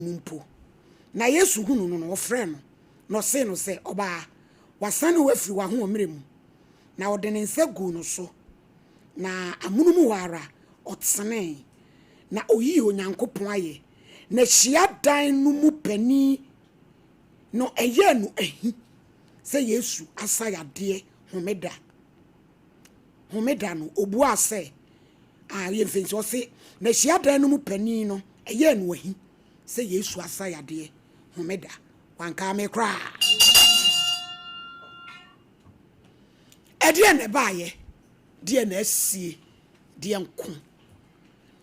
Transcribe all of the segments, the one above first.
mu mpo. Na Yesu hunuu no no, ɔfrɛɛ no, na ɔsee no sɛ, Ɔbaa, wɔasane wo afiri w'ahoɔmmerɛ mu. Na ɔde ne nsa guu no so, na amonom hɔ ara ɔtenee, na ɔyii Onyankopɔn ayɛ. Na hyiadan no mu panin no, ɛyɛɛ no ahi sɛ Yesu asa yadeɛ homeda. Homeda no, ɔbuaa sɛ, Ah, yɛ mfɛnsi. Ɔse, na hyiadan no mu panin no, ɛyɛɛ no ahi sɛ Yesu asa yadeɛ homeda. Wankaa me koraa. Ɛdeɛn na ɛbaeɛ? Deɛ na asie? Deɛ nko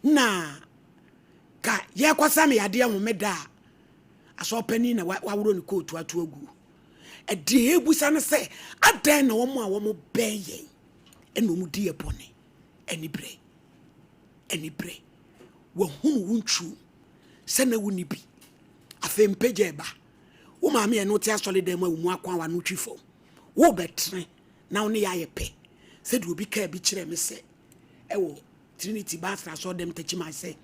na ka yɛrekɔsa me yadeɛ homeda a, asɔrepanin na waworɔ ne kootu ato aguo. Ɛdeɛ yɛrebisa ne sɛ, adɛn na wɔn a wɔbɛn yɛn na wɔdi yɛn bɔne? Anibere, anibere. Wahunu wo ntwuo sɛ na wonni bi. Afei mpagya ɛba. Wo maame a ɛne wo te asɔredan mu a wo mu ako a w'ano twi fam. Worebɛtene na wo ne yɛ ayɛ pɛ. Sɛdeɛ obi kaa bi kyerɛɛ me sɛ ɛwɔ Trinity Baasra asɔredan Takyiman sɛ,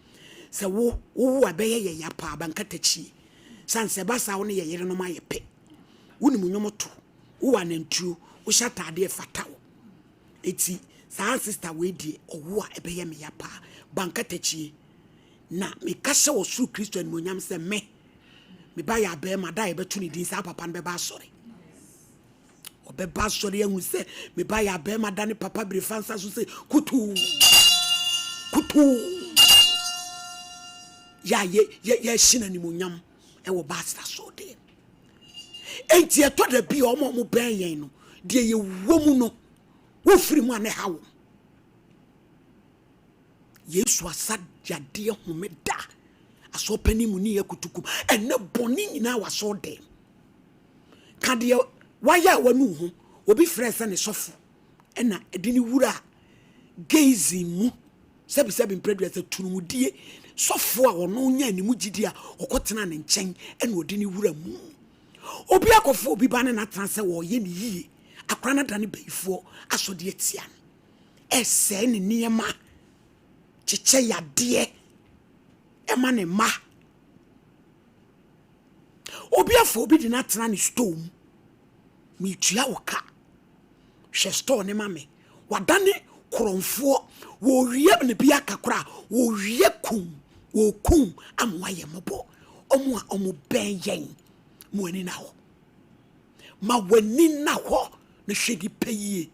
sɛ wo wowo a ɛbɛyɛ yɛ ya paa banka takyie. Sane sɛ ɛba saa wo ne yɛ yerenom ayɛ pɛ. Wonim nnwom to, wowɔ anantuo, wohyɛ ataadeɛ ɛfata wo. Eti saa sista wei deɛ ɔwo a ɛbɛyɛ me ya paa. Bankatakyie. Na meka hyɛ wɔ soro Kristo animuonyam sɛ me, me ba yɛ abɛɛma, da a yɛbɛto ne din saa papa no bɛba asɔre. Ɔbɛba asɔre ahu sɛ me ba yɛ abɛɛma da ne papa bere fa nsa so sɛ kutuu, kutuu. Yɛ a yɛ yɛ yɛhyɛ no animuonyam ɛwɔ baasra so deɛ. Enti ɛtɔ da bi a wɔn a wɔbɛn yɛn no, deɛ yɛwɔ mu no, wofiri mu a na ɛha wɔn. Yesu asa yadeɛ homeda asɔɔpanin mu ne yɛ kutukum ɛnɛ bɔne nyinaa wɔ asɔɔdɛm. Ka deɛ wayɛ a wanu ho. Obi frɛ sɛ ne sɔfo ɛna ɛde ne wura gazing mu sɛbisɛbi mprɛdua sɛ tunumudie sɔfo a ɔno nya ne mu gyidi a ɔkɔtena ne nkyɛn ɛna ɔde ne wura mu. Obi akɔfo obi ba ne n'atena sɛ wɔyɛ ne yie akora no adane bayifoɔ asɔde atia no ɛsɛe ne nneɛma kyekyɛ yadeɛ ɛma ne mma. Obi afa obi de n'atena ne store mu metua wo ka hwɛ store ne ma me wadane korɔmfoɔ wɔwie ne bi aka koraa wɔwie kum wɔkum ama wayɛ mmɔbɔ. Ɔmo a ɔmo bɛn yɛn mo ani na hɔ ma w'ani na hɔ na hwɛ nipa yie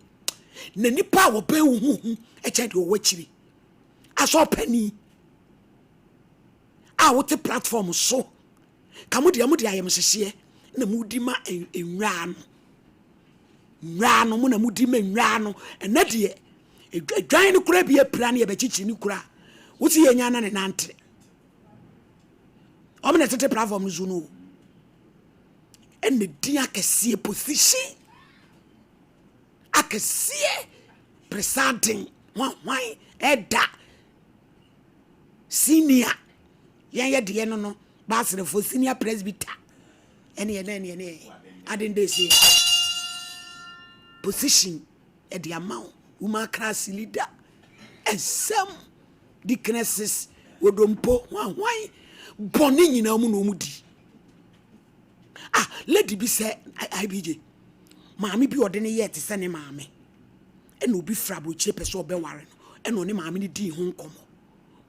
na nipa a wɔbɛn wo ho hu ɛkyɛn deɛ ɔwɔ akyiri. Asɔɔpani a wote platform so ka mo deɛ mo de ayɛmhyehyeɛ na mo di ma nwaa no nwaa no mo na mo di ma nwaa no. Ɛnɛ deɛ dwan no kora bi apira ne yɛbɛkyekyere ne kura wosi yɛ nya na ne nante ɔmo na tete platform no so no ɛna din akɛseɛ position akɛseɛ presiding hwan ɛda senior yɛn yɛ deɛ no no baasrɛfoɔ senior presbyter ɛne yɛ ne yɛ ne yɛ adende se position ɛde ama wo woman class leader ɛnsɛm deaconesses odompo hwan hwan bɔne nyinaa mu na ɔmu di. Ah, lady bi sɛ IBJ maame bi ɔde ne yɛ te sɛ ne maame ɛna obi fira aburokyire pɛ sɛ ɔbɛware no ɛna ɔne maame no dii ho nkɔmmɔ.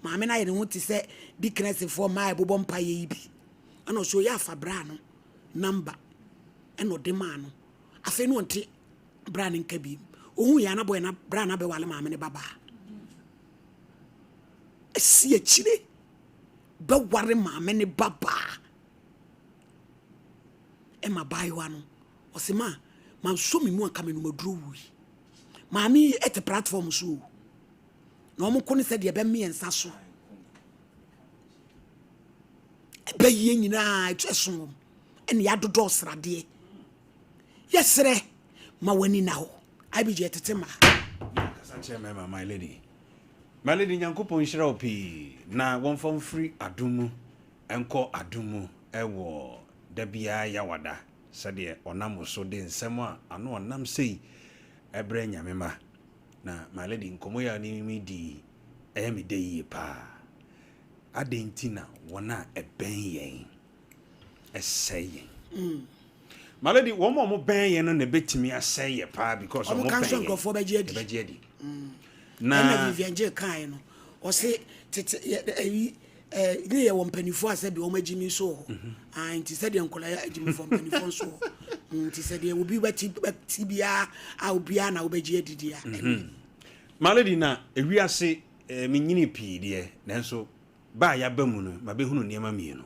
Maame no ayɛ ne ho te sɛ deaconessfoɔ mmaa a ɛbobɔ mpaeɛ yi bi ɛna ɔsɛ ɔyɛ afa braa no namba ɛna ɔde maa no. Afei no ɔnte braa no nka bi ohun yɛ anabɔ yɛ na braa no abɛwale maame no babaa asi akyire bɛware maame ne babaa ɛma baayewa no ɔsɛ ma mansɔ me mu anka me numaduro wui. Maame yi ɛte platform so o na wɔn ko ne sɛ deɛ ɛbɛmmiɛnsa so ɛbɛyie nyinaa ɛso wɔn ɛna yɛadodɔ sradeɛ yɛsrɛ ma w'ani na hɔ IBG ɛtete ma kasa kyerɛ mɛma my lady, my lady, Nyankopɔn nhyira wo pii na wɔmfa mfiri adom mu ɛnkɔ adom mu ɛwɔ da biara yawada sɛdeɛ ɔnam wo so de nsɛm a ano ɔnam sei ɛbrɛ Nyame ma. Na my lady, nkɔmmɔ yi a ne me di ɛyɛ me dɛ yie paa. Adɛn nti na wɔn a ɛbɛn yɛn ɛsɛe yɛn? My lady, wɔn a wɔbɛn yɛn no na ɛbɛtumi asɛe yɛ paa because Ɔmo wɔn ka bɛn nso yɛn. Nkurɔfoɔ bɛgye adi. Ɛbɛgye adi. Ɛna Na Vivian Gye kae no, ɔse tete ɛyi ne yɛ wɔ mpanimfoɔ a sɛbi wɔn agyi mi nso wɔ hɔ. Ah, nti sɛdeɛ nkɔla yɛ agyimifoɔ, mpanimfoɔ nso wɔ hɔ. Nti sɛdeɛ obi bɛti bɛti biara a, obiara na wobɛgye adidi a ɛne. My lady, na ewiase menyini pii deɛ, nanso ba a yɛaba mu no, mabɛhunu nneɛma mmienu.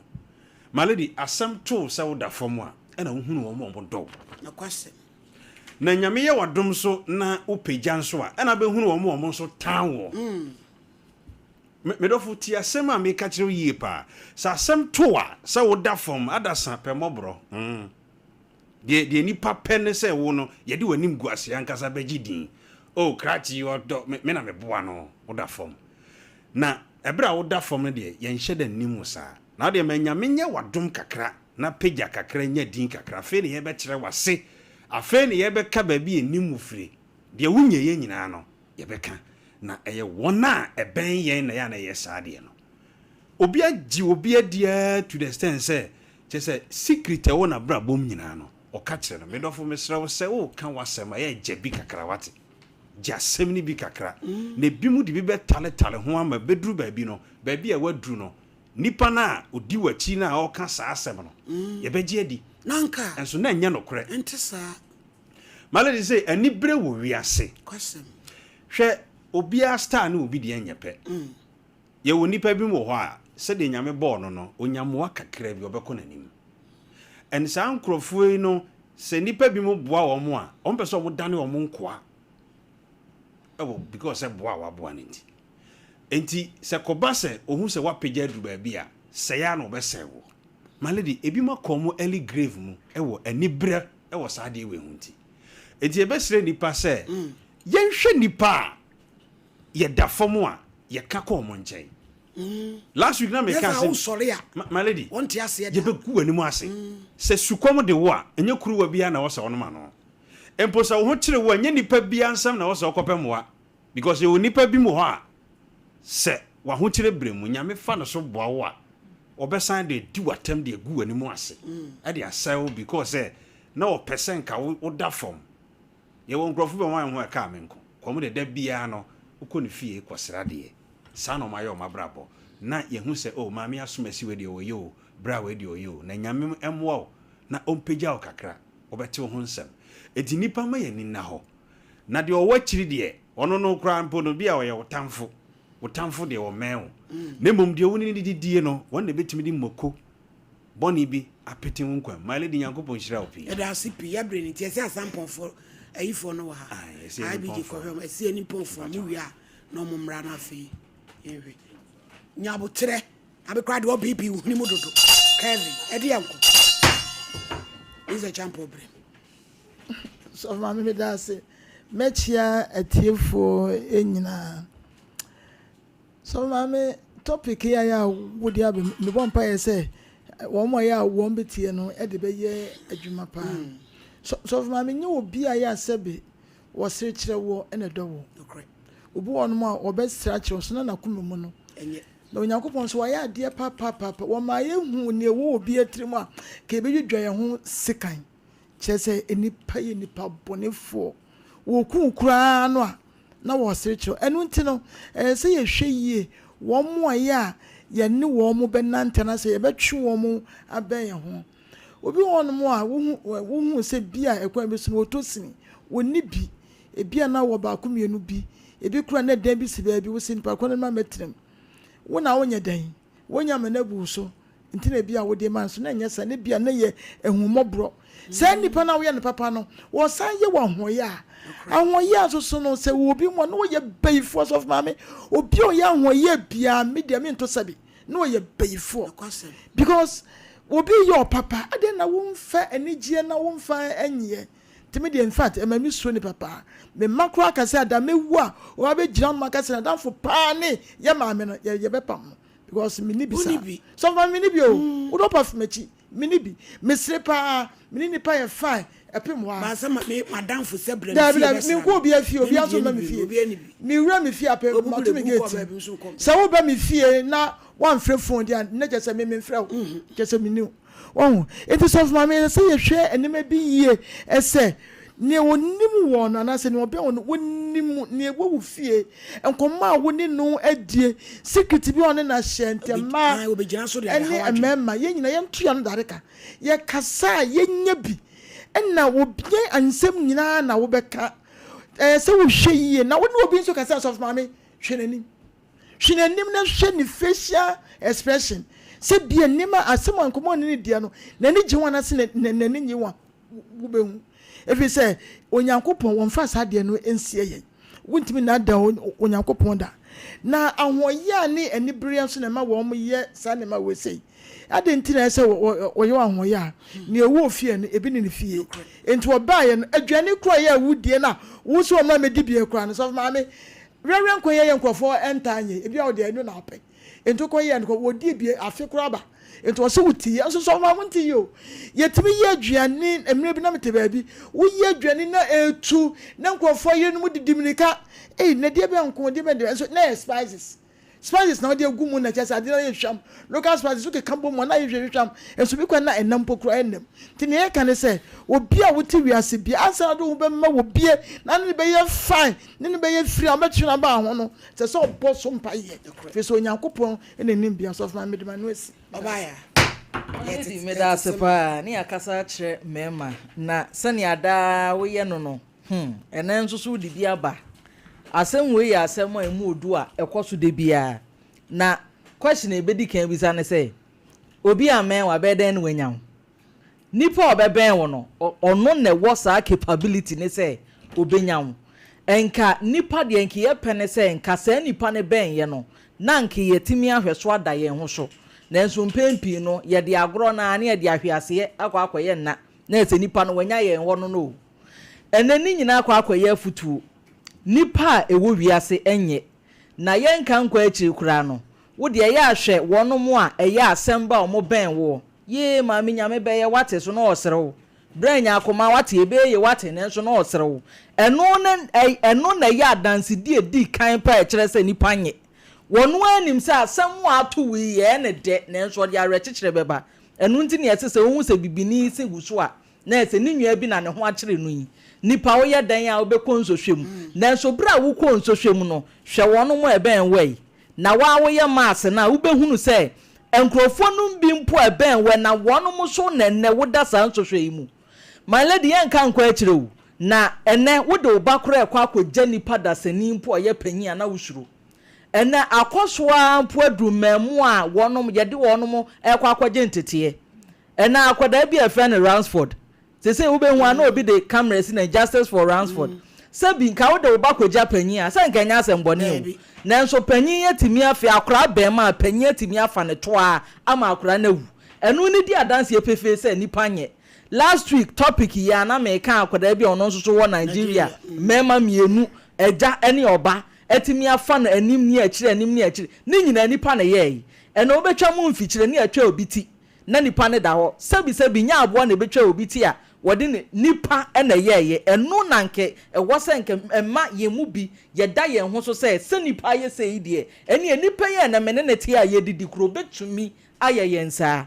My lady, asɛm too sɛ woda fam a, ɛna wohunu wɔn a wɔdɔ wo. Nokwasɛm. Na Nyame yɛ w'adom so na wopagya nso a, ɛna bɛhunu wɔn a wɔn nso tan wɔ. Medɔfo, tie asɛm a meka kyerɛ wo yie paa. Sɛ asɛm to a sɛ woda fam adasa pɛ mmɔborɔ, deɛ nipa pɛ ne sɛ wo no yɛde w'anim gu ase ankasa bɛgye din o, krakye ɔdɔ me na meboa no. Woda fam na ɛberɛ a woda fam no deɛ, yɛnhyɛ da nnim wo saa. Na wodeɛ ma Nyame nyɛ w'adom kakra na pagya kakra, nya din kakra, afei ne yɛbɛkyerɛ w'ase, afei ne yɛbɛka baabi ɛnim wo firi. Deɛ wonyɛ yɛ nyinaa no yɛbɛka. Na ɛyɛ wɔn a ɛbɛn yɛn na yɛ a na ɛyɛ saa deɛ no. Obi agye obi adiaa to the extent sɛ kyerɛ sɛ secret a ɛwɔ n'abrabɔ mu nyinaa no ɔka kyerɛ no. Medɔfo, mesrɛ wo sɛ woka w'asɛm a, ɛyɛ gya bi kakra, wate, gye asɛm no bi kakra, na ebi mu de bi bɛtaletale ho ama bɛduru baabi no, baabi a waduru no, nipa no a ɔdi w'akyi no a ɔka saa asɛm no, yɛbɛgye adi. Nanka ɛnso na ɛnyɛ nokorɛ. Ɛnte saa. My lady, sɛ anibere wɔ wiase. Kwasɛm. Hwɛ, obiara star ne obi deɛ nyɛ pɛ. Yɛwɔ nipa bi wɔ hɔ a, sɛdeɛ Nyame bɔɔ no, onyammoa kakra bi ɔbɛkɔ n'anim. Ɛne saa nkurɔfoɔ yi no, sɛ nipa bi mu boa wɔn a, wɔn pɛ sɛ wɔn dane wɔn nkoa ɛwɔ because sɛ boa a waboa no nti. Nti sɛ kɔba sɛ ohun sɛ wapagya aduru baabi a, sɛe a na ɔbɛsɛe wɔ. My lady, ebi mu akɔ wɔn early grave mu ɛwɔ aniberɛ ɛwɔ saa adeɛ wei ho nti. Nti yɛbɛsrɛ nipa sɛ yɛnhwɛ nipa a yɛda fam a yɛka kɔ wɔn nkyɛn. Last week na meka yɛsɛ sɛ wosɔre a My lady, wɔnte aseɛ da. Yɛbɛgu w'anim ase. Sɛ sukɔm de wo a, ɛnyɛ kuruwa biara na ɛwɔ sɛ wɔnom ano. Mpo sɛ wo ho kyere wo a, ɛnyɛ nipa biara nsɛm na ɛwɔ sɛ wɔkɔpɛ mmoa, because yɛwɔ nipa bi mu hɔ a, sɛ w'ahokyere berɛ mu Nyame fa no so boa wo a, wɔbɛsan de di w'atam de agu w'anim ase ɛde asɛe wo, because sɛ na ɔpɛ sɛ nka woda fam. Yɛwɔ nkurɔfo bi a wɔn ayɛ ho ɛkaa me nko kɔm de da biara no wokɔ ne fie kɔsra deɛ saa na ɔmayɛ ɔma abrabɔ na yɛhu sɛ, oh, maame asom asi, wei deɛ ɔyɛ o, bra wei deɛ ɔyɛ o. Na Nyame mmoa wo na ɔmpagya wo kakra, wobɛte wo ho nsɛm. Enti nnipa ma yɛni nna hɔ. Na deɛ ɔwɔ akyiri deɛ, ɔno no koraa mpo no, bi a ɔyɛ wo tamfo. Wo tamfo deɛ, ɔmmɛn wo, na mmom deɛ wo ne no didie no, wɔn na ɛbɛtumi de mmako bɔne bi apete wo nkwan. My lady, Nyankopɔn nhyira wo pii. Yɛda ase pii. Yɛbere no nti, ɛsɛ asampɔnfoɔ ayifoɔ no wɔ ha. Ah, ɛsɛ yɛne IBG pɔnfoɔ. Kɔhwɛ ɔmo, ɛsɛ yɛne pɔnfoɔ mo wie a na ɔmo mmra. No afei yɛnhwɛ nyaboterɛ abekora deɛ ɔbeebee wo hwene mu dodo. Kevin, ɛde yɛ nko Lisa Champo brɛ. Sɔfo Maame, meda ase. Mɛkyia atiefoɔ nyinaa. Sɔfo Maame, topic yi a yɛ a wode aba mu, mebɔ mpaeɛ sɛ wɔn a yɛ a wɔn bɛtie no de bɛyɛ adwuma paa. Sɔfo Maame, nyɛ obi a yɛ a sɛbe wɔsere kyerɛ wɔ ɛna ɛdɔ wɔ. Obi wɔ nom a wɔbɛsere akyerɛ wo so na n'akoma mu no ɛnyɛ. Na Onyankopɔn nso wayɛ adeɛ papaapa. Wɔma yɛhu nea ɛwɔ obi tirim a ka yɛbɛdwidwa yɛn ho sekan. Kyerɛ sɛ nnipa yɛ nnipa bɔnefoɔ. Wɔku koraa no a na wɔsere kyerɛ. Ɛno nti no, ɛyɛ sɛ yɛhwɛ yie wɔn mo a yɛ a yɛne wɔn mo bɛnante anaasɛ yɛbɛtwe wɔn mo abɛn yɛn ho. Obi wɔ hɔnom a wohu sɛ bi a ɛkwan bi so no wɔtɔ sini, wɔnni bi. Ebi a na wɔ baako mmienu bi, ebi koraa na dan bi si baabi, wosi nipa korɔ no ma mɛtena mu. Wo na wonyɛ dɛn? Wonya ama no abu wo so. Nti na ebi a wode ma nso na ɛnyɛ saa, na ebi a na yɛ ahummɔborɔ. Saa nipa no a woyɛ no papa no, wɔsan yɛ wɔ ahoɔyɛ a. Ahoɔyɛ a nso so no, sɛ wɔ obi mu a na wɔyɛ bayifoɔ. Sɔfo Maame, obi a ɔyɛ ahoɔyɛ biara, me deɛ mento sɛbi, na ɔyɛ bayifoɔ. Because obi yɛ ɔpapa, adɛn na womfa anigyeɛ na womfa nyɛ? Nti me deɛ, in fact, ɛma me suro nipa paa. Me mma koraa ka sɛ ada mɛwu a, wɔn abɛgyina no aka sɛ n'adamfo paa ne yɛ maame no, yɛ yɛbɛpam no because me ni bi saa. Wonni bi. Sɔfo Maame, me ni bi o. Wode ɔpa fi m'akyi, me ni bi. Mesere paa, me ne nipa yɛ fine. Ɛpem hɔ ara. Baasa ma me madamfo sɛ brɛ me Daabi fie daabi, bɛsra menkɔ me. obiara fie, Me ne obiara nso deɛ mma ne me bi fie. no, obiara ne bi. Mewura me fie a pɛ, Obi mato kura me ebu kɔ gate mu. baabi nso nkɔ. Sɛ woba me fie na woamfrɛ phone deɛ a, na kyerɛ sɛ me memfrɛ wo, kyerɛ sɛ menni wo. Wahu? Enti sɔfo maame, ɛsɛ sɛ yɛhwɛ nneɛma bi yie sɛ nea ɔnim wɔn no anaasɛ nea ɔbɛn wɔn no, wɔnim nea ɛwɔ wo fie, nkɔmmɔ a wo ne no adie, secret bi a ɔne no ahyɛ, nti mmaa Obɛgyina so de abɛha ne w'adwene. mmarima, yɛn nyinaa yɛnto yɛn ano dade ka. Yɛkasa a, yɛnya bi. Ɛna obiara nsɛm nyinaa na wobɛka. Ɛyɛ sɛ wohwɛ yie na wo ne obi nso kasa sɔfo maame, hwɛ n'anim. Hwɛ n'anim na hwɛ ne facial expression. Sɛ bia nneɛma asɛm a nkɔmmɔ ne ne deɛ no, n'ani gye ho anaasɛ n'ani nye ho a, wobɛhu. Ɛfiri sɛ Onyankopɔn wɔmfa saa adeɛ no nsie yɛn. Wontumi nnaadaa Onyankopɔn da. Na ahoɔyaa ne anibereɛ nso na ɛma wɔyɛ saa nneɛma wei sei. Adɛn nti na ɛsɛ sɛ wɔyɛ wo ahoɔyaa? Nea ɛwɔ ofie no, ebi ne ne fie. Enti wɔbaeɛ no, aduane koraa a ɛyɛ awudie no a wo sɛ wɔmmra mmɛdi bi koraa no, sɔfo maame, werɛwerɛ nkɔyɛ yɛ nkurɔfoɔ ntaa nyɛ. Ebi a wo deɛ ɛno na wopɛ. Enti wokɔyɛɛ no kɔ, wɔdii bi afe koraa ba. Enti wɔse wo ti yɛ nso sɔfo maame wonte yie o. Yɛtumi yɛ aduane, mmerɛ bi na mete baabi, woyɛ aduane na ɛretu na nkurɔfoɔ yerenom didi mmirika. Ei, na deɛ bɛn nko, deɛ bɛn deɛ bɛn nso, na ɛyɛ spices. Spices na wɔde agu mu na kyerɛ sɛ ade no ayɛ hwam. Local spices wokeka bɔ mu a na ayɛ hwehwehwam. Nso bi koraa na ɛnam mpo koraa ɛnnam. Nti nea yɛka ne sɛ obi a wote wiase bi ansa na wode wo ho bɛma wɔ bie na ne no bɛyɛ fine ne no bɛyɛ free a wobɛtwe no aba ho no ɛsɛ sɛ ɔbɔ so mpaeɛ firi sɛ Onyankopɔn na nim bia. Sɔfo Maame mede m'ano asi. Ɔbaeɛ a, Lady, meda ase paa ne yɛakasa akyerɛ mmarima na sɛnea daa woyɛ no no Hmm, ɛnnɛ nso so wode bi aba. Asɛm wei yɛ asɛm a ɛmu odu a ɛkɔ so da biara. Na question a ɛbɛdi kan abisa ne sɛ, obi ammɛn wo a, ɛbɛyɛ dɛn na wanya wo? Nipa a ɔbɛbɛn wo no, ɔno na ɛwɔ saa capability ne sɛ ɔbɛnya wo. Nka nipa deɛ nka yɛpɛ ne sɛ nka saa nipa no bɛn yɛ no, na nka yɛatumi ahwɛ so ada yɛn ho so. Nanso mpɛn pii no, yɛde agorɔ no ara ne yɛde ahweaseɛ akɔ akɔyɛ nna, na ɛsɛ nipa no wanya yɛn hɔ no no o. Ɛnnɛ ne nyinaa akɔ akɔyɛ afutuo. Nnipa a ɛwɔ wiase nyɛ. Na yɛnka nkɔ akyiri koraa no, wo deɛ yɛ a hwɛ wɔnom a ɛyɛ asɛm ba a wɔn bɛn woɔ. Yee maame Nyame bɛyɛ wate so na ɔresere wo. Berɛ nya akoma wate ɛbɛyɛ yie wate nanso na ɔresere wo. Ɛno ne ɛno na ɛyɛ adansedie ɛdi kan paa ɛkyerɛ sɛ nnipa nyɛ. Wɔno ara nim sɛ asɛm a ato wo yi ɛyɛ ne dɛ nanso ɔde awerɛkyekyerɛ bɛba. Ɛno nti na yɛse sɛ wohu sɛ bibini se gu so a Na ɛsɛ ne nua bi na ne ho akyere no yi. Nipa, woyɛ dɛn a wobɛkɔ nsɔhwɛ mu? Nanso berɛ a wokɔɔ nsɔhwɛ mu no, hwɛ wɔnom a ɛbɛn wo ɛ. Na wo ara woyɛ maase no a, wobɛhunu sɛ nkurɔfoɔ nom bi mpo a ɛbɛn wo ɛ, na wɔnom so na ɛnnɛ woda saa nsɔhwɛ yi mu. My lady, yɛnka nkɔ akyire o, na ɛnnɛ wode wo ba koraa rekɔ akɔgya nipa dasani mpo a ɔyɛ panin a na wosuro. Ɛnnɛ akɔ so ara mpo aduru mmaamua a wɔnom, yɛde wɔnom rekɔ akɔgye nteteɛ. Ɛna akwadaa bi a yɛfrɛ no Ransford, seesei wobɛhu a na obi de camera si n'ani, Justice for Ransford. Sɛ bi nka wode wo ba kɔgya panyin a, sɛ nka ɛnyɛ asɛm bɔne o. Nanso panyin atumi afe, akwadaa bɛrima a panyin atumi afa ne to ara ama akwadaa no awu. Ɛno ne di adanseɛ pefee sɛ nnipa nyɛ. Last week topic yi ara na meka akwadaa bi a ɔno nso so wɔ Nigeria, mmarima mmienu, agya ne ɔba, atumi afa no anim ne akyire, anim ne akyire. Ne nyinaa nnipa na ɛyɛɛe. Ɛnna wobɛtwa mu mfikyire ne atwa obi ti. na nipa no da hɔ. Sɛbisɛbi, nyɛ aboa na ebetwa obi ti a wɔde ne, nipa na ɛyɛeɛ. Ɛno na anka ɛwɔ sɛ anka ɛma yɛn mu bi yɛda yɛn ho so sɛ, sɛ nipa ayɛ sei yi deɛ, ɛnneɛ nipa yi a ɛnnɛ me ne no te a yɛdidi koro bɛtumi ayɛ yɛn saa.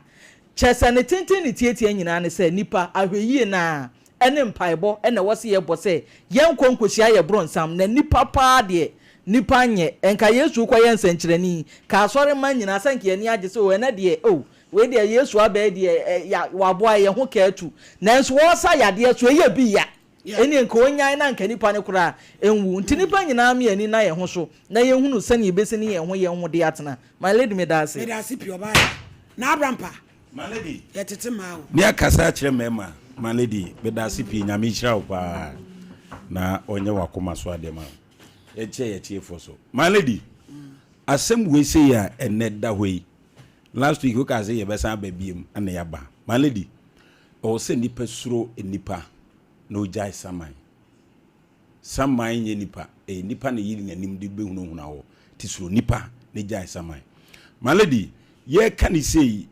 Kyerɛ sɛ ne tenten ne tiatia nyinaa ne sɛ, nipa, ahwɛyie no ara ne mpaebɔ na ɛwɔ sɛ yɛbɔ sɛ yɛnkɔ nkɔhyia yɛn bronsam, na nipa paa deɛ, nipa nyɛ. Nka Yesu rekɔyɛ nsɛnkyerɛnne yi, ka asɔremma nyinaa sɛ nka yɛn ani agye sɛ, oh, ɛnnɛ deɛ, oh, wei deɛ Yesu aba yi deɛ, ɛ, ya, waboa yɛn ho ka atu. Nanso ɔresa yadeɛ so, ɛyɛ bi ya. Ɛnneɛ nka ɔnyae na nka nipa no koraa nwu. Nti nipa nyinaa me ani nna yɛn ho so na yɛnhunu sɛdeɛ yɛbɛsi ne yɛn ho yɛn ho de atena. My lady, meda ase. Meda ase pii ɔbaa ya. Na Abrampa. My lady. Yɛ tete maa o. Ne akasa akyerɛ mmarima. My lady, meda ase pii. Nyame nhyira wo paa na ɔnyɛ w'akoma so adeɛ ma wo. Yɛnkyɛ yɛn atiefoɔ so. My lady, asɛm wei sei a ɛnnɛ da hɔ yi, last week wokaa sɛ yɛbɛsan aba biom ɛna yɛaba. My lady, ɛwɔ sɛ nnipa suro nnipa na ogyae saman. Saman nyɛ nipa, ɛyɛ nipa na ɛyi n'anim de bɛhunahuna wɔ. Ti suro nipa na gyae saman. My lady, yɛreka ne sei,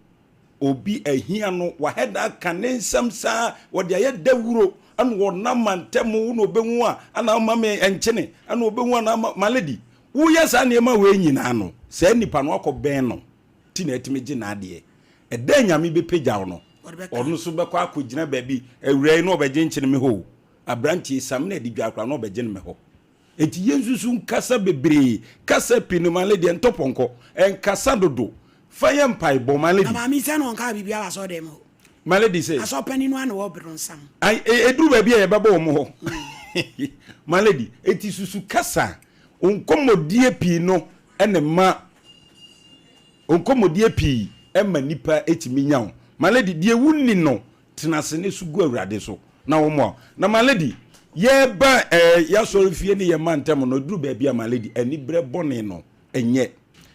Obi ahia no, wahɛ da aka ne nsɛm saa, wɔde ayɛ dawuro, ɛna wɔnam mantam wo na ɔbɛhu a, ɛna woma me nkyene, ɛna ɔbɛhu a na ama, my lady, woyɛ saa nneɛma wei nyinaa no, saa nipa no akɔ bɛn no, ti na atumi gye n'adeɛ. Ɛda Nyame bɛpagya wo no, ɔno nso bɛkɔ akɔgyina baabi, awura yi na ɔbɛgye nkyene me hɔ o, aberanteɛ samina de dwa koraa na ɔbɛgye no me hɔ. Enti yensusu nkasa bebree. Kasa pii no, my lady, ɛntɔ pɔnkɔ. Ɛnkasa dodo. Fa yɛ mpaebɔ, my lady. Na maame yi sɛ na ɔnkaa biribiara wɔ asɔredan mu hɔ. My lady se. Asɔre panin no ara na ɔwɔ bronsam. Ai, e, eduru baabi a yɛbɛbɔ wɔn hɔ. My lady, enti susu kasa. Wo nkɔmmɔdie pii no na ɛma, wo nkɔmmɔdie pii ma nnipa tumi nya wo. My lady, deɛ wonni no, Tena ase ne so gu Awurade so na ɔmmoa wo. Na my lady, yɛreba eh, y'asɔrefie ne yɛn mantam no, ɛduru baabi a my lady, aniberɛ bɔne no nyɛ,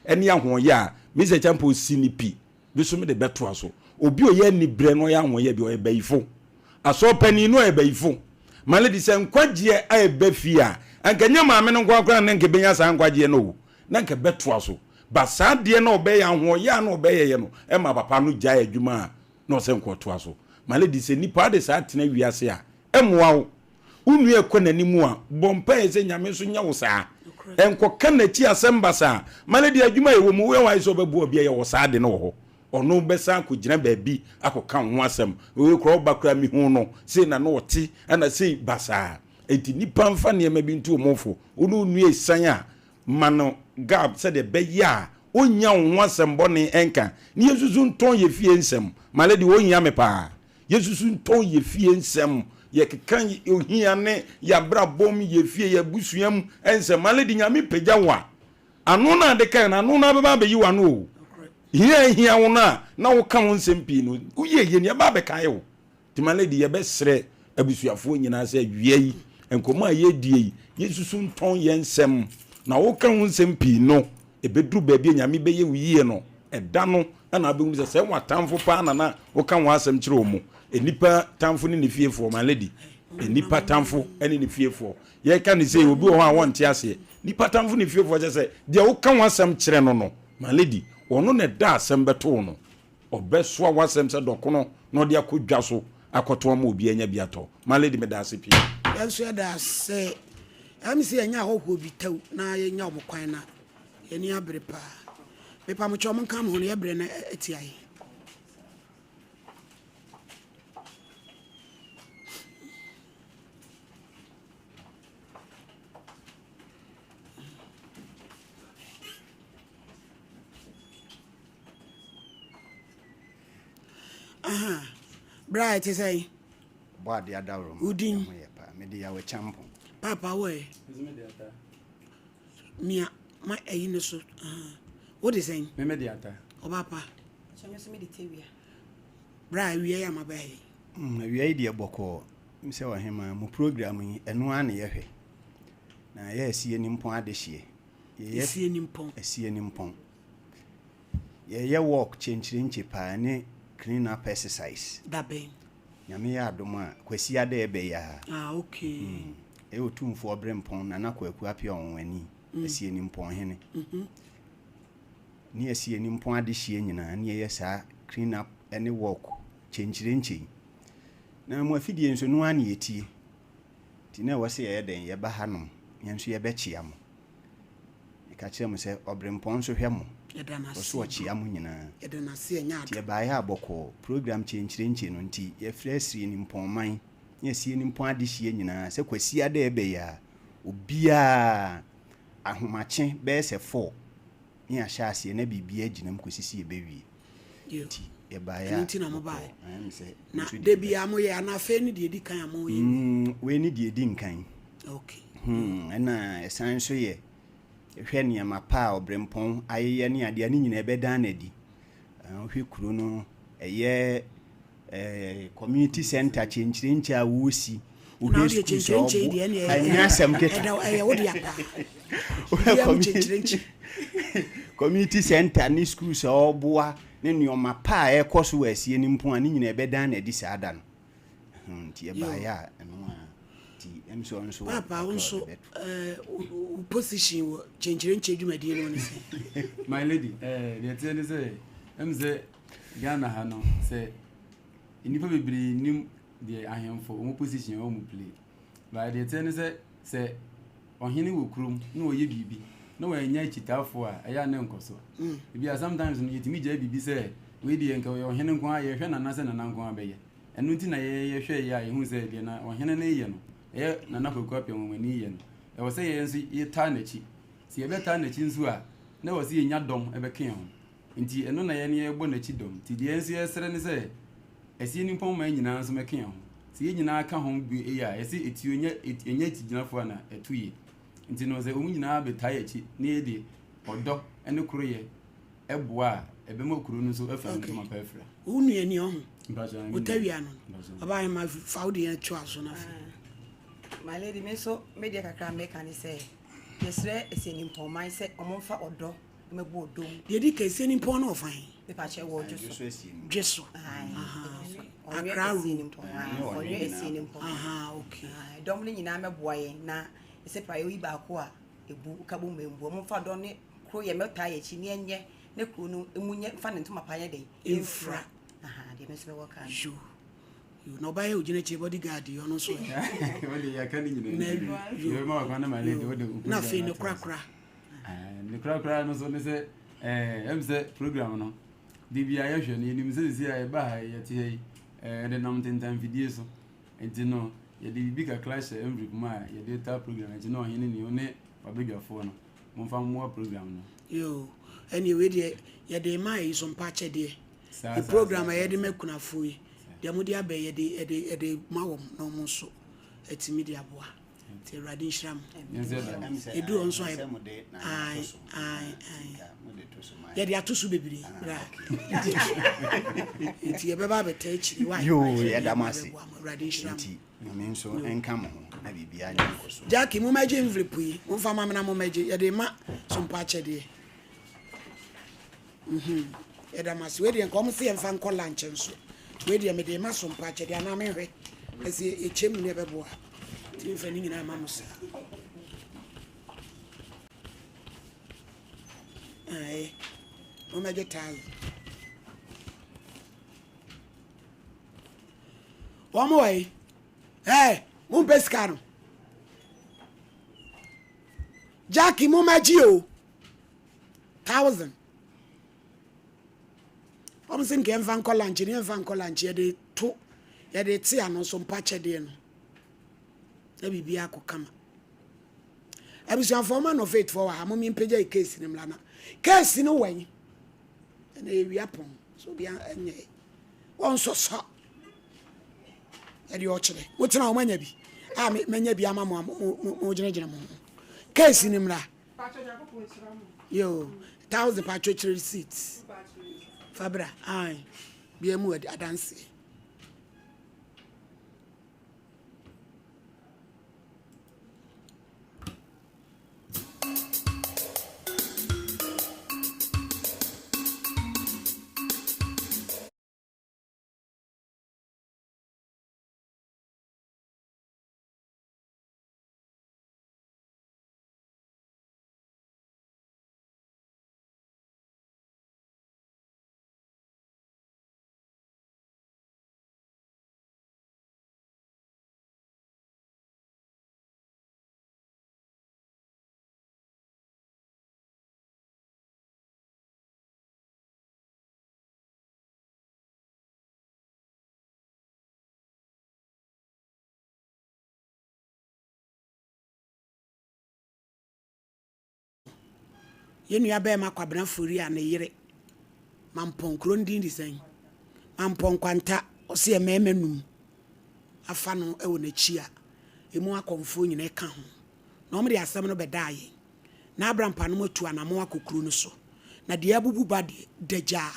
ɛne ahoɔyɛ a, Mister Acheampong si no pi, me nso mede bɛtoa so. Obi a ɔyɛ aniberɛ na ɔyɛ ahoɔyɛ bi, ɔyɛ bayifo. Asɔre panin no ɔyɛ bayifo. My lady, sɛ nkwagyeɛ a ɛba fie a, anka ɛnyɛ maame no nko ara koraa na anka ɛbɛnya saa nkwagyeɛ no o, na anka ɛbɛtoa so. But saa adeɛ no a ɔbɛyɛ, ahoɔyɛ a na ɔbɛyɛyɛ no, ɛma papa no gyae adwuma a na ɔsɛ nkɔtoa so. My lady sɛ nipa de saa tena wiase a, ɛmmoa wo. Wo nua ɛkɔ n'anim a, bɔ mpaeɛ sɛ Nyame nso nyɛ wo saa. Ɛnkɔka n'akyi asɛm basaa. My lady adwuma a yɛwɔ mu, woyɛ w'ayɛ sɛ wobɛboa obi a yɛwɔ saa ade no wɔ hɔ. Ɔno bɛsan akɔgyina baabi akɔka wo ho asɛm. Wei koraa ɔba koraa mehuu no, sei na na ɔte, ɛna sei basaa. Enti nipa mfa nneɛma bi nto wɔn fo. Wo ne wo nua ɛsiane a, Ma no gab sɛdeɛ ɛbɛyɛ a ɔnnya wo ho asɛm bɔne nka. Ne yɛnsusu ntɔn yɛ fie nsɛm. My lady, wɔhia me paa. Yɛnsusu ntɔn yɛ fie nsɛm. Yɛkeka ohia ne yɛabrabɔ mu, yɛ fie, yɛ abusua mu nsɛm. My lady, Nyame pagya wo a, ano no a de kae no, ano no ara bɛba abɛyi w'ano o. Hia a ɛhia wo no a na woka ho nsɛm pii no, woyɛ yie no, yɛba abɛkae wo. Nti my lady yɛbɛsrɛ abusuafoɔ nyinaa sɛ awia yi nkɔmmɔ a yɛredie yi yɛnsusu ntɔn yɛn nsɛm na woka ho nsɛm pii no ɛbɛduru baabi a Nyame bɛyɛ wo yie no ɛda no na wobɛhunu sɛ sɛ w'atamfo paa na na woka ho asɛm kyerɛ wɔn nnipa tamfo ne ne fiefoɔ my lady nnipa tamfo ne ne fiefoɔ yɛka ne sei obi wɔ hɔ a wɔnte aseɛ nnipa tamfo ne fiefoɔ kyɛ sɛ deɛ woka ho asɛm kyerɛ no no my lady ɔno na ɛda asɛm bɛto wo no Ɔbɛsoa w'asɛm sɛ dɔkono na ɔde akɔ dwa so akɔtɔn ama obi anya bi atɔ. My lady meda ase pii. Yɛn nso yɛda ase. Ɛyɛ me sɛ yɛanya ahɔhoɔ bi tɛw na yɛnya wɔn kwan na yɛn ani abere paa. Mepa mo kyɛw monka mo ho no yɛbrɛ no atia yɛn. Aha. Bra ɛte sɛn? Bɔ ade adaworo ma. Wo din? Ɛho yɛ paa. Mede Yawɛ Kyampong. Papa wo ɛ? Mia ma ɛyi no so. Aha. Wo de sɛn? Me mede ata. Ɔba pa. Kyɛ me nso mede tawia. Bra awia yi ama bɛyɛ. Mm, awia yi deɛ bɔkɔɔ. Sɛ ɔhemaa mo program yi ɛno ara na yɛhwɛ. Na yɛ asie nimpɔn adehyeɛ. Yɛyɛ Asie nimpɔn. Asie nimpɔn. Yɛyɛ walk kyenkyerenkye paa ne clean up exercise. Da bɛn? Nyame yɛ adom a, Kwasiada a ɛbɛ yi ara. Ah okay. Mm. Ɛyɛ Otumfoɔ Berempɔn Nana Kwaku Appiah Ɔnwonwani, mm. Asie Nimpɔn Hene. Mm -hmm. Ne Asie Nimpɔn adehyeɛ nyinaa ne yɛyɛ saa clean up ne walk kyenkyerenkye yi. Na mo afidie nso no ara ne yɛtie. Nti na ɛwɔ sɛ yɛyɛ dɛn? Yɛba hanom, yɛn nso yɛbɛkyea mo. Meka kyerɛ mo sɛ, ɔberempɔn nso hwɛ mo. Ɔso ɔkyea mo nyinaa. Nti yɛbaeɛ a bɔkɔɔ, program kyenkyerenkye no nti, yɛfrɛ Asirienimpɔn man ne Asienimpɔn adehyeɛ nyinaa sɛ Kwasiada a ɛreba yi ara, obiara, ahomakye bɛyɛ sɛ four, ne yɛahyɛ aseɛ na biribiara gyina mu kɔsi sɛ yɛbɛwie. Nti yɛbaeɛ a Ɛno nti na bɔkɔɔ. mobaeɛ. Ɛɛ me sɛ Na nso da deɛ biara moyɛ anaa afei ne deɛ ɛdi kan a moyɛ? Mm, wei ne deɛ ɛdi nkan. Okay. Hmm, ɛna ɛsan nso yɛ hwɛ nneɛma pa a ɔbrempɔn ayeyɛ ne adeɛ a ne nyinaa ɛbɛdan no adi. Wohwɛ kuro no, ɛyɛ eh, community center kyenkyerenkye a wɔresi. Na Wohwɛ wodeɛ schools a kyenkyerenkye yi ɔbo deɛ ɛne ɛnyɛ asɛm ketewa. ɛda ɛyɛ wo dea paa. Wohwɛ Biribiara mu community kyenkyerenkye. community center ne schools a ɔboa ne nneɛma pa a ɛrekɔ so wɔ asie no mpo a ne nyinaa ɛbɛdan no adi saa da no. Nti ɛbaeɛ a ɛno a nti ɛm sɛ ɔno nso wɔ Paapa wo kakra a nso ɔde bɛto. eh, wo wo position wɔ kyenkyerenkye dwumadie no ne sɛ? My lady, eh, deɛ ɛteɛ ne sɛ, ɛm sɛ. Ghana ha no sɛ nnipa bebree nnim deɛ ahemfo wɔn position a wɔn play. But deɛ ɛteɛ ne sɛ sɛ ɔhene wɔ kurom na ɔyɛ biribi na wannya akyitaafoɔ a ɛyɛ a na ɛnkɔ so. Ebi a sometimes no yɛtumi gyae biribi sɛ wei deɛ nka ɔyɛ ɔhene nko ara yɛhwɛ nana sɛ nana nko ara bɛyɛ. Ɛno nti na yɛhwɛ yɛ a yɛhu sɛ deɛ na ɔhene no reyɛ no ɛyɛ Nana Kwaku Appiah Nwanwani reyɛ no ɛwɔ sɛ yɛn nso yɛtaa n'akyi. Sɛ yɛbɛtaa n'akyi nso a na ɛwɔ sɛ yɛnya dɔm bɛka yɛn ho. Nti ɛno na yɛn yɛrebɔ n'akyi dɔm. Nti deɛ yɛn nso yɛsrɛ ne sɛ ɛsɛ yɛn nipa man nyinaa nso mɛka yɛn ho. Sɛ yɛn nyinaa ka ho bi yɛ a, yɛse etuo nyɛ ɛnyɛ akyigyinafoɔ a na ɛto yie. Nti no sɛ wɔn nyinaa bɛtaa yɛn akyi na yɛde ɔdɔ ne koroyɛ boa a, ɛbɛma kuro no nso afira Okay. ntoma pa afira. Wo nua ni ɔho. Mpakyɛ, me nua. Wotawia no. Mpakyɛ. Ɔbaa ma fa wo deɛ to aso no afei. My lady, me nso me deɛ kakra a meka ne sɛ yɛsrɛ Asianimpɔnman sɛ wɔmfa ɔdɔ mmɛbɔ ɔdɔ mu. Deɛ ɛdi kan, Asianimpɔn no wɔ fa he? Mepakyɛ wɔ Dwo so. Dwe so. Accra road. Ɔnwe Asianimpɔn. Aha, okay. Dɔm no nyinaa mɛboa yɛn na ɛsɛ praeɛ yi baako a ɛbu woka bom ɛmbu. Wɔmfa ɔdɔ ne koro yɛ mɛtaa yɛn akyi ne ɛnyɛ ne kuro no mu nyɛ mfa ne ntoma pa nyɛ dɛn ɛmfira. Aha, deɛ me nso mɛwɔ ka no. Yo. Yo, na ɔbaa yɛ ogyina akyire body guard yi ɔno nso ɛ. Wode yɛaka ne nyinaa nti yɛbɛma wakwan na ma lady wode wo Na afei program ne ato ase. korakora. Ne korakora no nso ne sɛ ɛm sɛ program no de bia yɛhwɛ no yɛnim sɛ sisi a yɛba ha yi yɛte ha yi yɛde nam ntentanfidie so nti no yɛde biribi kakra hyɛ envelope mu a yɛde ta program akyi na ɔhene ni ne wabadwafoɔ no momfa mmoa program no. Yoo ɛneɛ wei deɛ yɛde ma ayi so mpa akyɛdeɛ Saa, saa, program saa, a yɛde saa, ma saa. akunafoɔ yi deɛ mode aba yi yɛde yɛde yɛde ma wɔn na wɔn nso atumi de aboa nti awurade nhyira mo ɛduru hɔ nso a ae ae ae yɛde ato so bebree bra nti yɛbɛba abɛta akyiri wa yoo yɛda mo ase awurade nhyira mo nti nyame nso nka mo ho na biribiara nyɛ nkɔ so Jackie mommɛgye envelope yi momfa ma me na mommɛgye yɛde ma sompa akyɛdeɛ Mhm. Yɛda mo ase. Wei deɛ nka wɔn se yɛmfa nkɔ lunch nso. Wei deɛ mede ma so mpa akyɛdeɛ anaa menhwɛ. Ɛsɛ yɛkyɛ mu ne ɛbɛboa. Nti mfa ne nyinaa ma mo saa. Ae. Mommɛgye thousand. Wɔn wɔ yi. Ɛɛ, mompɛ sika no. Jackie mommɛgye o. 1000. Wɔn se nka yɛmfa nkɔ lunch ne yɛmfa nkɔ lunch yɛde to yɛde te ano nso mpa kyɛdeɛ no na biribi akɔ kama. Abusuafoɔ ma no faith foɔ wɔ ha mo mpagya yi case no mmra na case no wɛn ɛna yɛwia pɔn so obi anyɛ wɔn sɔsɔ ɛde ɔkyerɛ mo tena wɔn anya bi a manya bi ama mo a mo gyinagyina mo ho case no mmra. Yo, thousand patro kyerɛ receipt. Fabra, ae. Bia mu adanseɛ. Yɛn nua bɛɛma Kwabena Fori a ne yere Mampɔn, kuro no din de sɛn? Mampɔn Kwanta, ɔse mmarima num afa no wɔ n'akyi a emu akɔmfoɔ nyinaa ka ho. Na wɔde asɛm no bɛdaa yɛn. Na Abrampa nom atu anamɔn akɔ kuro no so. Na deɛ abubu ba deɛ, dagyaa.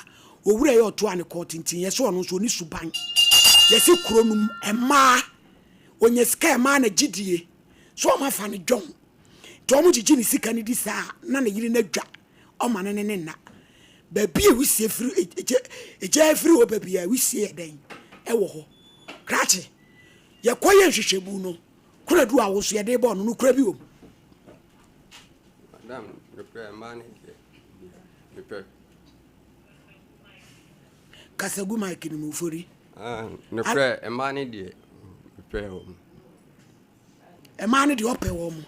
Owura yi a ɔtoa ne kɔɔ tenten, yɛse ɔno nso ɔni suban. Yɛse kuro no mu mmaa, ɔnya sika mmaa na gyidie. So wɔn afa no dwɔn. Nti wɔn gyegye ne sika no di saa a, na ne yere no adwa ɔma no ne ne nna. Baabi a wisie firi, egya firi hɔ baabi a wisie yɛ dɛn ɛwɔ hɔ. Krakye, yɛkɔ yɛ nhwehwɛmu no, Konadu a wo nso yɛde bɔɔ no, nokorɛ bi wɔ mu? Madam, mepɛ mmaa no deɛ, mepɛ. Kasa gu mic no mu, Ofori. Ah, nokorɛ, mmaa no deɛ, mepɛ wɔn. Mmaa no deɛ ɔpɛ wɔn.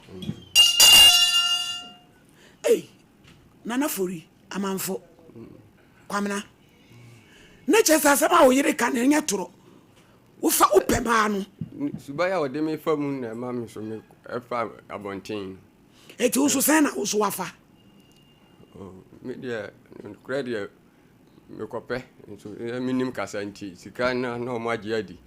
Ei, Nana Fori, Amanfo, Kwamena. Ne kyerɛ sɛ asɛm a wo yere ka no ɛnyɛ torɔ. Wofa wopɛ maa no. Suban a ɔde me fa mu na ɛma me so me ɛfa abɔnten. Eti wo so sɛn na wo so wafa? Oh, me deɛ, nokorɛ deɛ mekɔpɛ nso menim kasa nti sika na na wɔn agye adi.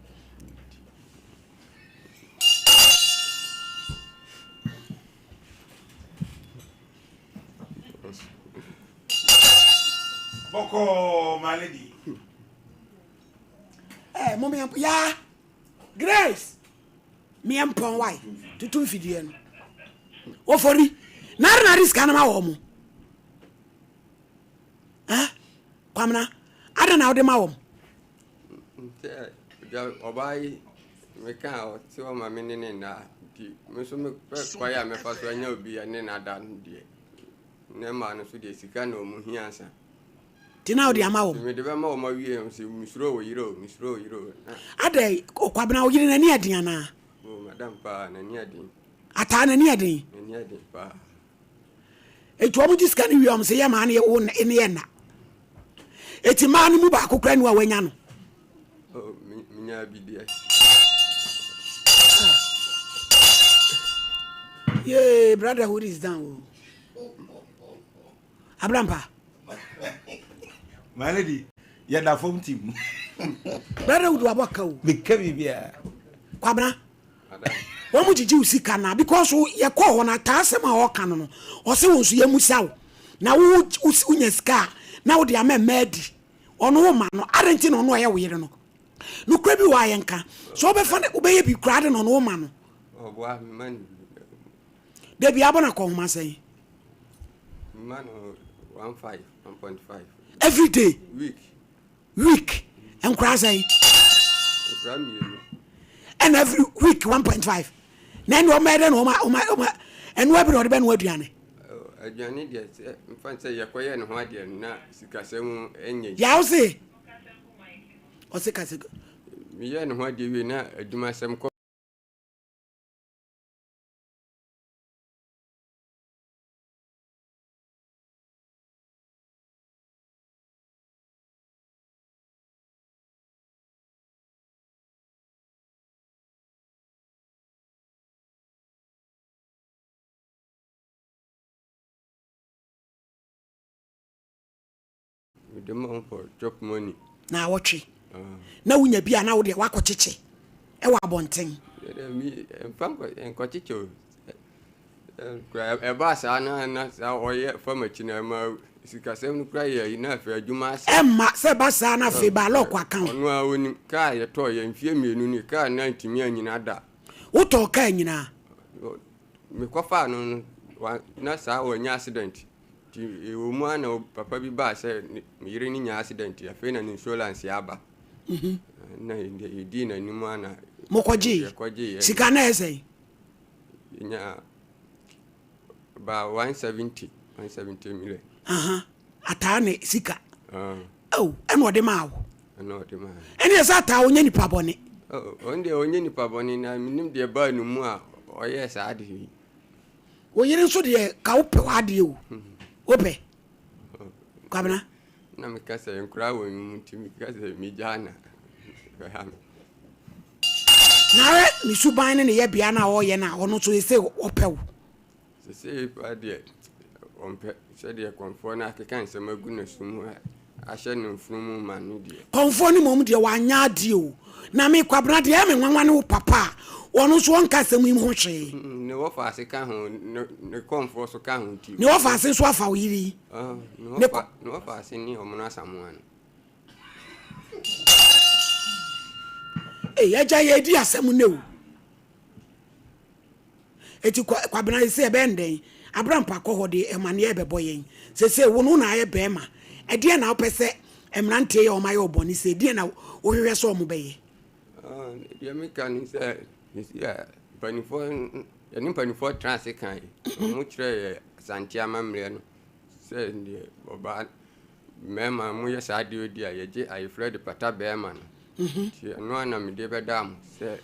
Bɔkɔɔ my lady. Ɛ eh, mo mea ya Grace meɛ mpɔn wae tutu mfidie no ofori nare nare sika no ma wɔ mo eh Kwamina adɛn na wode ma wɔn. Sɛ ɔbaa yi meka a ɔte ɔma me ne ne nna nti me nso mepɛ kwan a mɛfa so anya obi ne no ada no deɛ ne mmaa no so deɛ sika na ɔmo hia ansa. Nti na wode ama wɔn. Mede bɛma wɔn awie wɔn sɛ mesuro wo yere o mesuro wo yere o. Adɛn Kwabena wo yere n'ani ɛden anaa? Oh madam paa n'ani ɛden. Ataa n'ani ɛden. N'ani ɛden paa. Eti wɔn gye sika no wie wɔn sɛ yɛ maa no yɛ wo ne yɛ nna. Eti mmaa no mu baako kura ni wa wanya no. Oh, menya bi deɛ. Ah. Yay, brotherhood is down. Oh. Abrampa. My lady, yɛda fam tim. Brotherhood wabɔ ka o. Meka biribiara. Kwabena. Wɔn mo gyegye wo sika na because yɛ kɔɔ hɔ no ataa asɛm a ɔka no no ɔse wo nso yɛ musa wo na wo wonya sika a na wode ama mmaa adi ɔno wo ma no adɛn nti na ɔno ɔyɛ wo yere no nokora bi wɔ a yɛnka sɛ wobɛfa no wobɛyɛ bi koraa de na ɔno wo ma no dabi abɔ no akɔnhoma sɛn every day week Week nkora sɛn? Nkora mmienu. Ɛna every week 1.5. Na ɛna ɔma ɛdɛ na ɔma ɔma ɔma ɛnoa bi na ɔde bɛnoa aduane. Aduane deɛ sɛ nfa sɛ yɛkɔyɛ ne ho adeɛ na sikasɛm ɛnyɛ. Yaw se ɔse kasa. Meyɛ ne ho adeɛ wie na adwumasɛm kɔ. Mede ma wo for chop money. Naawɔtwe. Na wonya bi a na wo deɛ woakɔkyekye ɛwɔ abɔnten. Mfa nkɔkyekye o. Ɛbaa saa na na saa ɔyɛ fam akyi na ɛma sikasɛm no kura yɛ na afei adwuma asɛ. Ɛmma sɛ ɛba saa na afei ba lɔɔko aka ho. Ɔno a onim kaa yɛtɔɔ yɛ mfie mmienu ni kaa na ntumi anyina da. Wotɔɔ kaa nyinaa? Mekɔfaa no no na saa wanya accident nti ɛwɔ mu a na papa bi baa sɛ me yere no nya accident afei na ne insurance aba. Mhm. Na yɛdii n'anim a na mokɔgyee sika na ɛyɛ sɛn? Yɛnya about 170, 170 million. Aha, ataa ne sika. Uh. Oh, ɛna ɔde maa wo. Ɛna ɔde maa. Ɛna ɛsɛ ataa ɔnyɛ nipa bɔne. Oh, ɔno deɛ ɔnyɛ nipa bɔne na menim deɛ baa ne mu a ɔyɛɛ saa de yi. Wo yere nso deɛ ka wopɛ w'adeɛ o. Hmm. Wopɛ. Kwabena. Na meka sɛ nkora wɔ mu nti meka sɛ megyaa na ɛha me. Na hwɛ ne suban ne ne yɛbea no a ɔreyɛ no a, ɔno nso sese ɔpɛ wo. Sesei paa deɛ ɔmpɛ sɛdeɛ kɔmfoɔ no akeka nsɛm agu n'aso mu ahyɛ ne mfono mu ma no deɛ. Kɔmfoɔ no mmom deɛ wanyɛ adeɛ o. Na me Kwabena deɛ ɛyɛ me nwanwa ne wo papa a ɔno nso ɔnka asɛm yi ho hwee. Ne wɔfaase ka ho, ne kɔmfoɔ nso ka ho nti. Ne wɔfaase nso afa wo yere yi. Ne wɔfaase ne Ɔmono Asamoah no. Ei agya yɛredi asɛm nnɛ o. Eti Kwabena sese ɛbɛyɛ no dɛn? Abrampa kɔ hɔ de amaneɛ rebɛbɔ yɛn. Sese wo no wo na ayɛ bɛrima. Ɛdeɛn na wopɛ sɛ mmeranteɛ yi a wɔayɛ wo bɔne sei, deɛn na wohwehwɛ sɛ wɔbɛyɛ? Deɛ meka ne sɛ, sisi a mpanimfoɔ yɛne mpanimfoɔ tena ase kan, wɔn kyerɛ yɛ Asante amammerɛ no sɛ deɛ ɔbaa. mmarima moyɛ saa adeɛ di a yɛgye ayefrɛ de pata barima no. Nti ɛno ara na mede bɛdaa mo sɛ.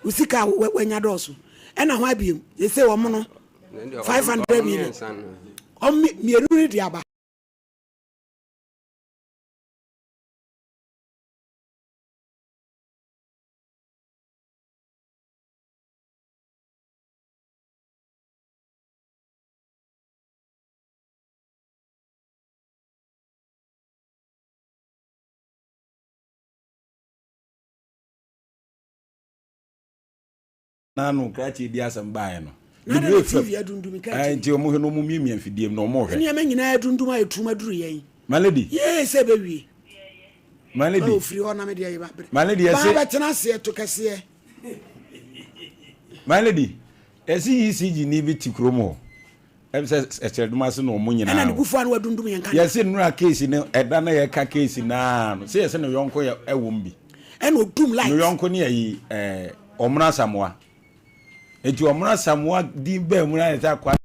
Wo sika a wanya dɔɔso. Ɛna ho abiem. Yɛsɛ wɔn no 500 million. Wɔn mmienu no de aba. N'ano krakye di asɛm baeɛ no. Na na TV adundum krakye. Nti wɔn hwɛ na wɔn miamia mfidie mu na wɔn hwɛ. Nneɛma nyinaa adundum a etum aduru yɛn. My lady. Yee sɛ ɛbɛwie. My lady. Ofiri hɔ na me deɛ yɛba bere. My lady ɛsɛ. Baa bɛtena aseɛ to kɛseɛ. My lady ɛsi ECG ni bi te kurom hɔ. Ɛm sɛ ɛkyerɛdom ase na wɔn nyinaa. Ɛna ne bufuo ano adundum yɛn kanea. Yɛsi nnura keesi no ɛda na yɛka keesi naa no sɛ yɛsɛ ne yɔnko yɛ ɛwɔ mu bi. Ɛna odum light. Ne yɔnko ne yɛyi ɛɛ Ɔmono Asamoah. Eti Ɔmono Asamoah din bɛɛ mu na yɛ sɛ akwa.